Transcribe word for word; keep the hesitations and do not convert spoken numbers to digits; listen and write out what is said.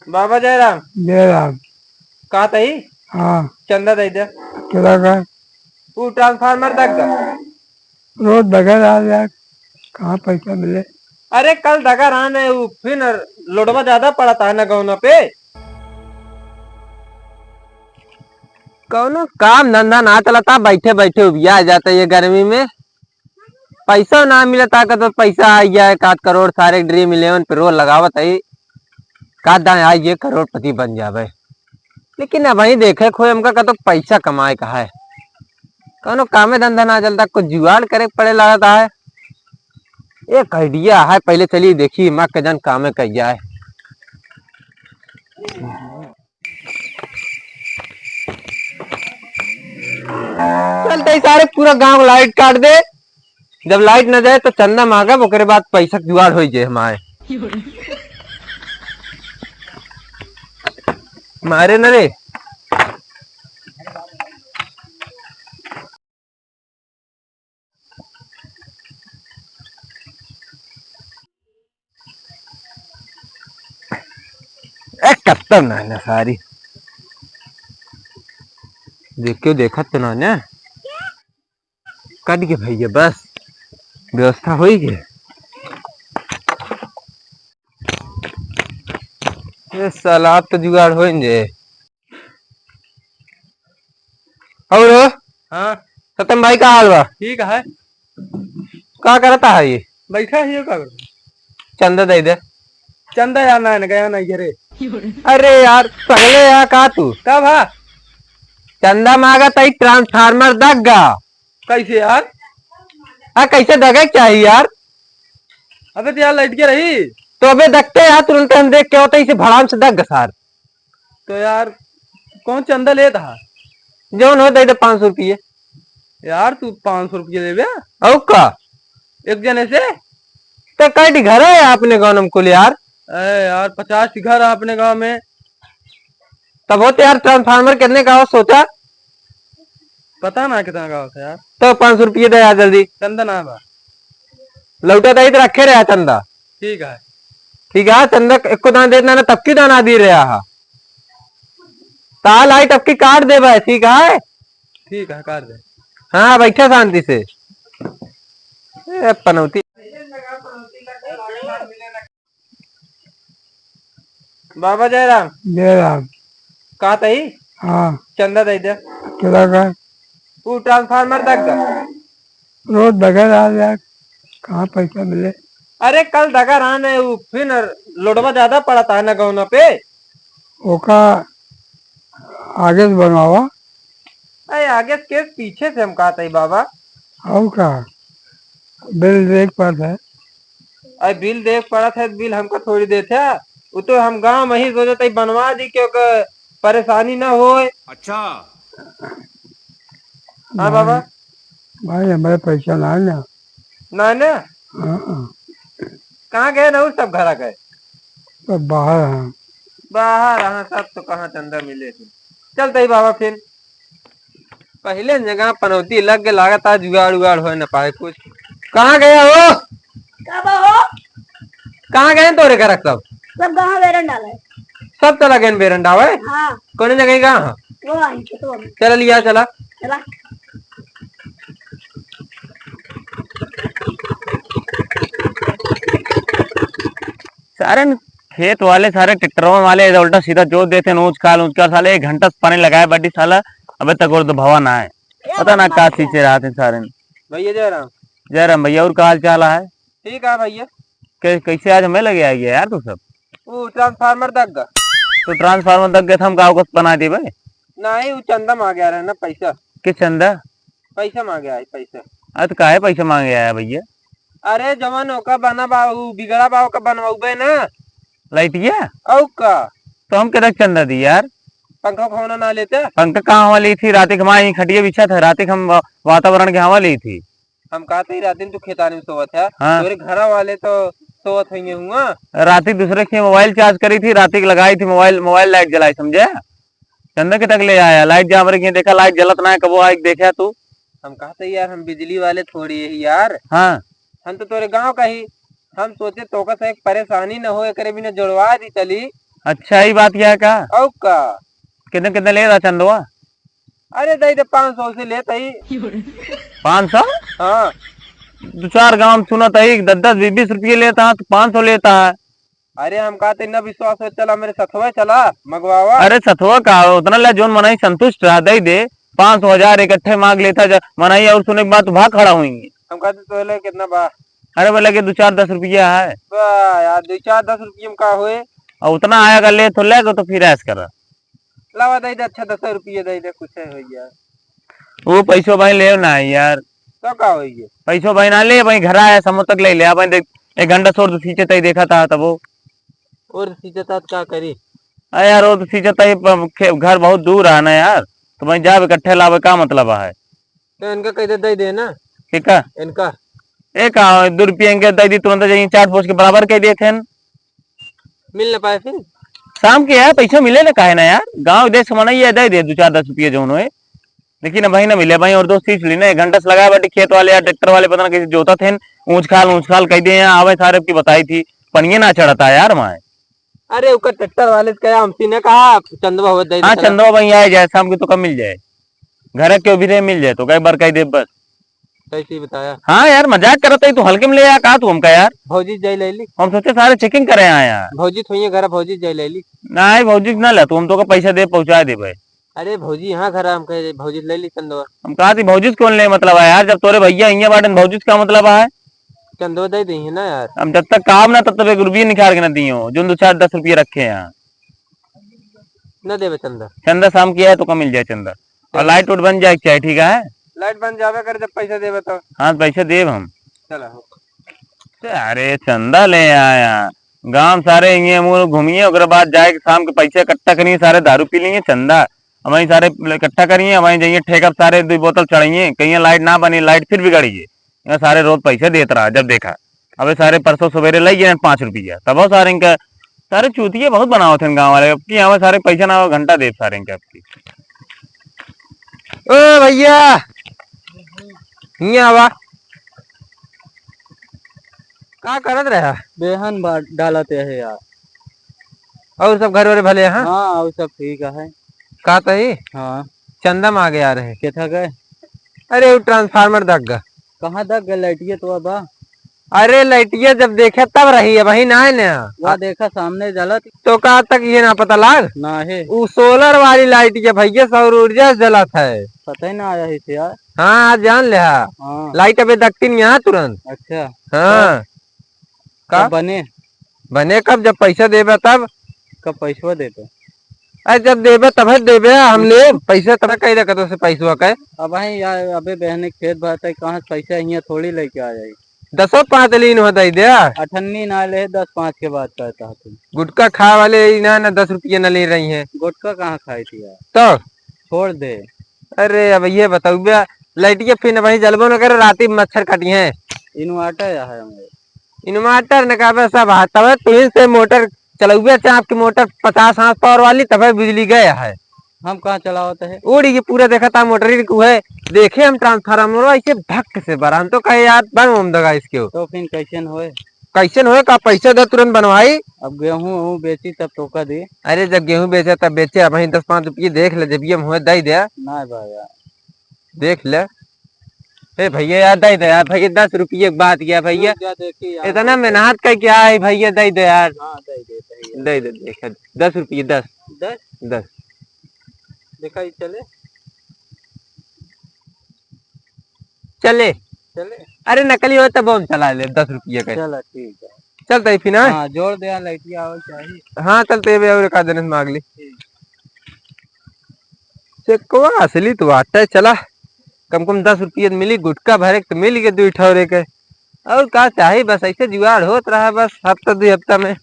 बाबा जय राम। जय राम। का तही? हाँ। चंदा दे दे। केला का? ऊ transformer दग गा। रोज दगे रहा यार, कहाँ पैसा मिले? अरे कल दगा रहा न, ऊ फिर लोडवा ज्यादा पड़त है न गौना पे। कौनो काम धंधा ना चलता, बैठे बैठे उबिया जाता ये गर्मी में। पैसा ना मिलता, का तो पैसा आ गया है, एक आध करोड़ सारे Dream Eleven पे रोज लगावत है। का दाएं आज ये करोड़पति बन जावे। लेकिन अब वही देखे खोए हमका का तो पैसा कमाए का है, कौनो कामे धंधा ना चलता, कुछ जुगाड़ करे के पड़े लागत है। एक idea है, पहले चलिए देखी माँ के जन कामे कह जाए। चलते ही सारे पूरा गांव light काट दे। जब light न जाए तो चंदा मांगब, ओकरे बाद पैसा के जुगाड़ होई जे हमारे। मारे न रे। ए, कत्तम ना, ना सारी। देख, क्यों देखत तो ना, ना? कट के भैया, बस। व्यवस्था होई के? ए, साला, आप तो जुगाड़ होई जे। और? हाँ। सत्यम भाई, का हाल बा? ठीक है। का करता है ये? बैठा है, ये का करता? चंदा दे दे। चंदा यार, ना, ना, गया ना, ये रे। अरे यार, पगले यार, का तू? का भा? चंदा मांगा तई, transformer दग गा। कैसे यार? आ, कैसे दगे के चाहिए यार? अबे तो यार, light के रही। तो अबे दगते यार, तुरंत हम देख के होते, इसे भड़ाम से दग गा सार। तो यार, कौन चंदा लेत हा? जौन हो, दे दे पाँच सौ रुपये। यार, तू पाँच सौ रुपये देबे? और का? एक जने से? तो कई ठी घर है अपने गाँव में कुल यार? अरे यार, पचास ठी घर है अपने गाँव में। तब होते यार, transformer कितने का हो सोचा? पता ना कितना का होता यार। तो पाँच सौ रुपये दे यार जल्दी। चंदा ना बा। लौटा दे तो रखे रहे चंदा। ठीक है। ठीक है, चंदा एको दाना देत ना, ना तब की दाना दी रहा हा। ताल आई तब की काट दे भाई, ठीक है? ठीक है, काट दे। हाँ, बैठा शांति से। ए, पनौती। बाबा जय राम। जय राम। का तही? हाँ। चंदा दे दे। केला का? ऊ transformer दग गा। रोज दगे रहा यार, कहाँ पैसा मिले? अरे कल दगा रहा न, ऊ फिर लोडवा ज्यादा पड़त है न गौना पे। ओका आगे से बनवावा। अरे आगे से के, पीछे से हम कहत हई बाबा। और का? बिल देख पात है। अरे बिल देख पड़त है, बिल हमका थोड़ी देत है। उ तो हम गाँव में ही सोचत हई बनवा दी, क्योंकि परेशानी न होए। अच्छा। हाँ बाबा। भाई, भाई, हमारे पैसा ना है ना। ना है ना? हाँ, हाँ। कहाँ गए ना उ सब घरा गए? सब बाहर हैं। बाहर, हाँ, सब तो कहाँ चंदा मिले थे। चलते ही बाबा फिर। पहले जगह पनौती लग के लागत आज जुगाड़ उगाड़ होए न पाए कुछ। कहाँ गया हो? का बा हो? कहाँ गए तोरे करक सब? सब गाँव बेरन डाले। सब चला गए बेरन डावे? हाँ। कौन जगह गया? हाँ। वो आई खेतवा में। चला लिया, चला। चला। सारे न खेत वाले, सारे ट्रैक्टरवा वाले इधर उल्टा सीधा जोत देते हैं, ऊंच खाल, ऊंच खाल, साले एक घंटा से पानी लगाए बाटी साला, अबे तक उर्द भवा ना है। पता ना का चीज से रहते हैं सारे। भैया जय राम। जय राम भैया, और का हाल चाल है? ठीक है भैया। कै-, कैसे आज हमें लगे आ गया यार तू सब? वो transformer दग गा। तो transformer दग गया था, हम गाँव को बना दे भाई। नहीं, वो चंदा मांगे आ रहे ना पैसा। किस चंदा? पैसा मांगे आए, पैसा। अरे तो काहे पैसा मांगे आया भैया? अरे जवन ओका बना बा, उ बिगड़ा बा, ओका बनवाउबे ना। लाइटिया? और का? तो हम केतक चंदा दी यार? पंखा उखा ना लेते? पंखा कहाँ हवा ली थी? रात के हमारे यहीं खटिया बिछा था, रात के हम वा-, वातावरण के हवा ली थी। हम कहते ही रात दिन तू खेतानी में सोवत है, हाँ। तोरे घरा वाले तो सोवत होंगे हुआ। रात के दूसरे के मोबाइल चार्ज करी थी, रात के लगाई थी मोबाइल, मोबाइल लाइट जलाई, समझे? चंदा के तक ले आया, लाइट जा हमरे के देखा, लाइट जलत ना है, कबो आइके देखा तू। हम कहते यार, हम बिजली वाले थोड़ी है यार। हाँ। हम तो तोरे गांव का ही, हम सोचे तोका से एक परेशानी न हो, एकरे बिना जोड़वा दी चली। अच्छा, ई बात क्या है का? अउ का? कितने, कितने ले रहा चंदवा? अरे, दे दे, पाँच सौ से लेत ही। पाँच सौ? हाँ। दो चार गाँव में सुनत ही, दस दस, बीस बीस रुपये लेता है, तो पाँच सौ लेता है। अरे, हम कहते न विश्वास हो, चला मेरे सथवा, चला, मंगवावा। अरे, सथवा का, उतना ले, जोन मनई संतुष्ट रहा, दे दे। पाँच सौ, हजार इकट्ठे मांग लेता, जब मनई और सुने के बाद तो भाग खड़ा होइहैं। हम कहते, "तो ले, कितना बा?" अरे, बोला कि दो चार दस रुपया है। बा यार, दो चार दस रुपये में का होए? और उतना आया कर ले, तो ले, तो फिर ऐश करा। लावा, दे दे, अच्छा, दस रुपये दे दे, कुछ है भैया। वो पैसो भाई ले ना यार। तो का होइए? पैसो भाई ना ले, भाई घर आया, समोतक ले ले, भाई देख, एक घंटा छोड़ तो सींचे तई देखा था तब वो। और सींचे तात का करी? अरे यार, वो तो सींचे तई प-, खे-, घर बहुत दूर है ना यार, तो भाई जाब इकट्ठे लावे का मतलब है? तो इनका कह दे, दे दे ना। ठीक है। इनका। एक, आ, दो रुपये इनके दे दी, तुरंत जाइए चाट पोछ के बराबर कह दिए थे। मिल ना पाए फिर? शाम के यार, पैसा मिले ना, काहे ना यार, गाँव देश के मनई है, दे दे दो चार दस रुपये जौन होए। लेकिन अब भाई ना मिले भाई, और दोस्त सींच ली ना, एक घंटा से लगा बाटे खेत वाले या ट्रैक्टर वाले, पता ना कैसे जोता थे, ऊंच खाल, ऊंच खाल कह दे, यहाँ आवे सारे की बताई थी, पनिये ना चढ़ता यार वहाँ। अरे, ओकर ट्रैक्टर वाले से कहा, हमसे ने कहा, चंदवा हुआ दे दे हाँ, चला। चंदवा भाई आए जाए, शाम के तो कब मिल जाए, घर के भी रहे मिल जाए, तो कई बार कह दे बस। कैसे बताया? हाँ यार, मजाक करत है तू, हल्के में ले आ का तू हमका यार? भौजी जाई ले ली। हम सोचे सारे checking करे आए हैं। भौजी थोइए घर, भौजी जाई ले ली। नहीं, भौजी से ना ले तू, हम तो का पैसा दे, पहुँचा दे भाई। अरे भौजी यहाँ घर, हम कहे भौजी ले ली चंदवा। हम कहा थी भौजी से कौन ले मतलब है यार, जब तोरे भैया हियाँ बाटन, भौजी से का मतलब है? चंदवा दे दी है ना यार। हम जब तक काम ना, तब तक एक रुपये निकाल के ना दियो, जो दो चार दस रुपये रखे हैं। ना देवे चंदा। चंदा शाम किया है तो कम मिल जाए चंदा। और चंदा। लाइट उट बन जाए के चाहे, ठीक है? लाइट बन जावे कर जब पैसा देवे तो। हाँ, पैसा देब हम। चला हो। अरे चंदा ले आया, गांव सारे हियाँ मुँह घूमिए, ओकरे बाद जाए के शाम के पैसा इकट्ठा करिए, सारे दारू पी लिए चंदा, अब वहीं सारे इकट्ठा करिए, अब वहीं जाइए ठेका पे सारे दो बोतल चढ़ाइए, कहीं लाइट ना बनी, लाइट फिर बिगड़िए। यहाँ सारे रोज पैसे देत रहा, जब देखा। अबे सारे परसों सवेरे लई गए पाँच रुपया, तब सारे इनका, सारे चूतिये बहुत बनावत हैं गाँव वाले। अब की हमें सारे पैसा ना हो, घंटा देब सारे इनके अब की। ओ भैया, हियाँ आवा। का करत रहा? बेहन बा-, डालत है यार। और सब घर वाले भले हैं? हाँ, और सब ठीक है। का तही? हाँ। चंदा मांगे आ रहे। केथा गए? अरे, वो transformer दग गा। कहाँ दग गए? लाइटिया तो बा। अरे, लाइटिया जब देखे तब रही है, वही ना है ना। वह देखा सामने जलत। तो का तक ये ना पता लाग? ना है। वो solar वाली लाइटिया भैया, सौर ऊर्जा से जलत है। पता ही ना आया है इसे यार। हाँ, आज जान ले हा। हाँ। लाइट अबे दगती नहीं है तुरंत। अच्छा। हाँ। का? कब बने? बने कब? जब पैसा देबे तब। कब पैसवा देबे? अरे जब देबे तब देबे, हम लेब। पैसा तब कह रखा तो से पैसवा के। अब भाई यार, अबे बहने खेत बात है, कहाँ से पैसा हियाँ थोड़ी लेके आ जाई। दसो पाँच लीन हो दे दे। अठन्नी ना ले, दस पाँच के बात करता है तू। गुटखा खाए वाले ही ना, ना दस रुपये ना ले रही हैं। गुटखा कहाँ खाई थी यार? तो? छोड़ दे। अरे अब ये बताओ बे, लाइटिया फिर भाई जलबो न करे, राती मच्छर काटी हैं। Inverter है हमारे। Inverter न कहबे सब है, तबे तुहिन से मोटर चलउबे, चाप के मोटर पचास हाथ पावर वाली, तबे बिजली गए है। हम कहाँ चलावत है? उड़ी के पूरा देखा था मोटर ही है, देखे हम transformer ऐसे भक से बरा, हम तो कहे यार बम बम दगा इसके हो। तो फिर कैसन होए? कैसन होए का? पैसा दे तुरंत बनवाई। अब गेहूं वहूं बेची तब तो का दे। अरे जब गेहूं बेचे तब बेचे, अब वहीं दस पाँच रुपये देख ले, जब ये हम होए दे दे। ना भैया। देख ले। ए भैया यार, दे दे यार भैया, दस रुपये की बात किया भैया। रुक जा, देखी यार, इतना दे दे। मेहनत का क्या है भैया, दे दे यार। हाँ, दे दे, दे दे। दे दे, देख, दस रुपये, दस। दस? दस। देखा, ये चले? चले। चले? अरे, नकली हो तब हम चला ले, दस रुपये का। चला, ठीक है। चलता है फिर, हाँ? हाँ, जोड़ दे, यहाँ लाइटिया आवे चाहिए। हाँ, चलते हैं, और एक आध दिन मांग ली। ठीक। चेकवा असली तो बाटे, चला, कम कम दस रुपये मिली, गुटखा भरे के तो मिल गए दुई ठौरे के, और का चाही, बस ऐसे जुगाड़ होत रहा, बस हफ्ता दुई हफ्ता में।